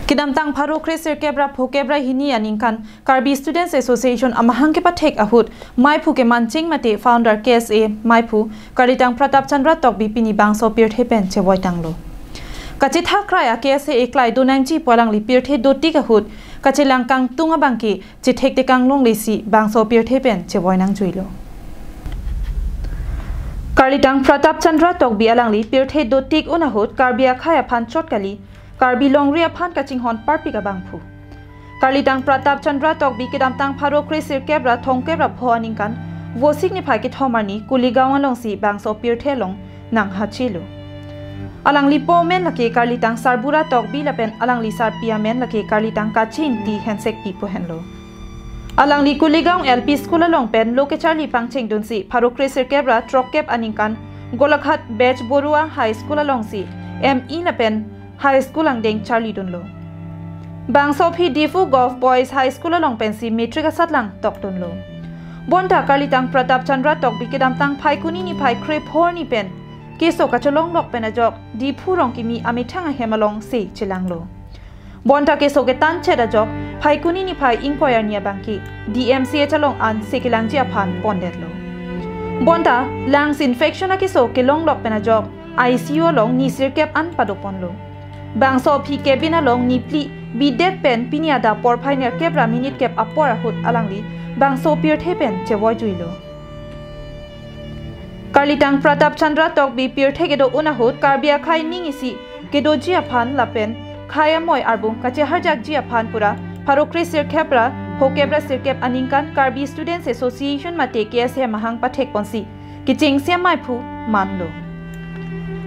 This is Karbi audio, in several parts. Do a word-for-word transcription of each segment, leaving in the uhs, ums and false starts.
Kedamtang pharo kre sirkep ra phokep ra hini aningkan Karbi Students Association amahang kepathek ahut maiphu kemanching mate founder K S A maiphu Karlitang Pratap Chandra Tokbi pini bangso pirthe pen chevoitanglo. Kachethak krai a K S A eklai donangji pu alangli pirthe dotik ahut kachelang kangtung abangke chethek tekang longlesi bangso pirthe pen chevoi nangjuilo. Karlitang Pratap Chandra Tokbi alangli pirthe dotik un ahut Karbi akhei aphan chot kali, Karbi longri aphan kachinghon parpik abangphu. Karlitang Pratap Chandra Tokbi kedamtang pharo kre sirkep ra thomkep ra pho aningkan Vosik niphai kethom arni Kuligaon alongsi bangso pirthe along nanghachelo. Alangli po amen lake Karlitang Sarbura Tokbi lapen alangli sarpi amen lake Karlitang Kache Ingti Hensekpi pu henlo. Alangli Kuligaon L P School along pen lo kecharli pangchengdunsi pharo kre sirkep ra throkkep aningkan Golaghat Bechborua High School alongsi M E lapen High School angdeng charlidunlo. Bangso aphi Diphu Govt Boys High School along pensi matric asatlang tokdunlo. Bonta Karlitang Pratap Chandra Tokbi kedamtang Phaikuni niphai kre pho arni pen keso kacholonglok pen ajok Diphu Rongkimi amethang ahem alongsi chelanglo. Bonta keso ketan chet ajok Phaikuni niphai ingkoi arni abangke D M C H along an se kelangji aphan pondetlo. Bonta lungs infection akeso kelonglok pen ajok I C U along ni sirkep an padoponlo. Bangso aphi cabin along ni phli bidet pen pini adap porphai nerkep ra minute kep apor ahut alangli bangso pirthe pen chevoijuilo. Karlitang Pratap Chandra Tokbi pirthe kedo un ahut Karbi akhei ning isi kedoji aphan lapen khei amoi arbung kacheharjakji aphan pura pharo kre sirkep ra phokep ra sirkep aningkan Karbi Students Association mate K S A amahang pathekponsi kechengsi maiphu manlo.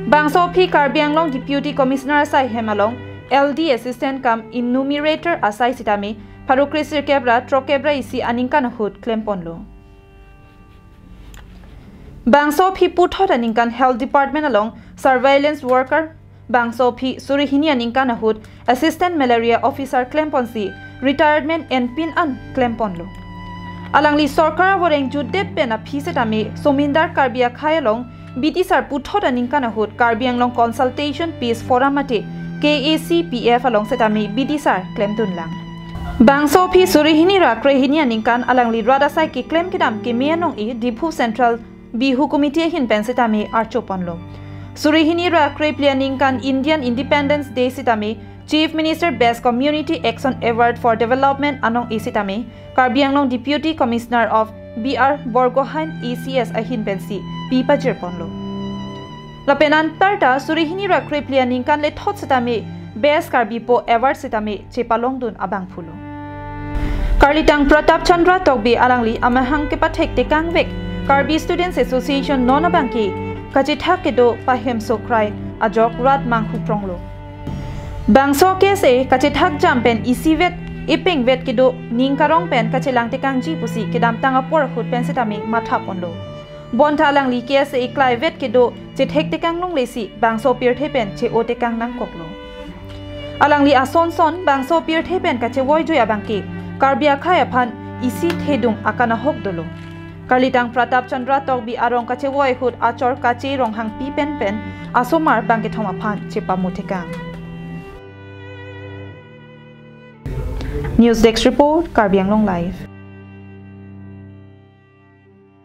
Bangso aphi Karbi Anglong Deputy Commissioner asai hem along L D Assistant cum Enumerator asai sitame pharo kre sirkep ra throkkep ra isi aningkan ahut klemponlo. Bangso aphi puthot aningkan Health Department along surveillance worker, bangso aphi suri hini aningkan ahut Assistant Malaria Officer klemponsi retirement enpin an klemponlo. Alangli sorkar avoreng jutdet pen aphi setame Somindar Karbi akhei along bitisar puthot aningkan ahut Karbi Anglong Consultation Peace Forum mate K A C P F along setame bitisar klemdunlang. Bangso aphi suri hini ra kre hini aningkan alangli rat asai keklem kedam keme anong-e Diphu Central Bihu Committee ahin pen setame archoponlo. Suri hini ra kre phli aningkan Indian Independence Day setame Chief Minister Best Community Action Award for Development anong-e setame Karbi Anglong Deputy Commissioner of B R Borgohain A C S ahin pensi pi pajirponlo. Lapen anparta suri hini ra kre phli aningkan lethot setame Best Karbi Po Award setame chepalongdun abangphulo. Karlitang Pratap Chandra Tokbi alangli amahang kepathek tekangvek Karbi Students Association non abangke kachethak kedo pahemso krai ajok rat manghupronglo. Bangso K S A kachethak jam pen isivet ipengvet kedo ning karong pen kachelang tekangji pusi kedamtang apor ahut pen setame mathaponlo. Bonta alangli K S A eklaivet kedo chethek tekang longlesi bangso pirthe pen che-o tekang nangkoklo. Alangli ason son bangso pirthe pen kachevoijui abangke Karbi akhei aphan isi thedung akanahok dolo. Karlitang Pratap Chandra Tokbi arong kachevoi ahut achor Kache Ronghangpi pen pen asomar bangkethom aphan chepamu tekang. News Desk Report, Karbi Anglong Live.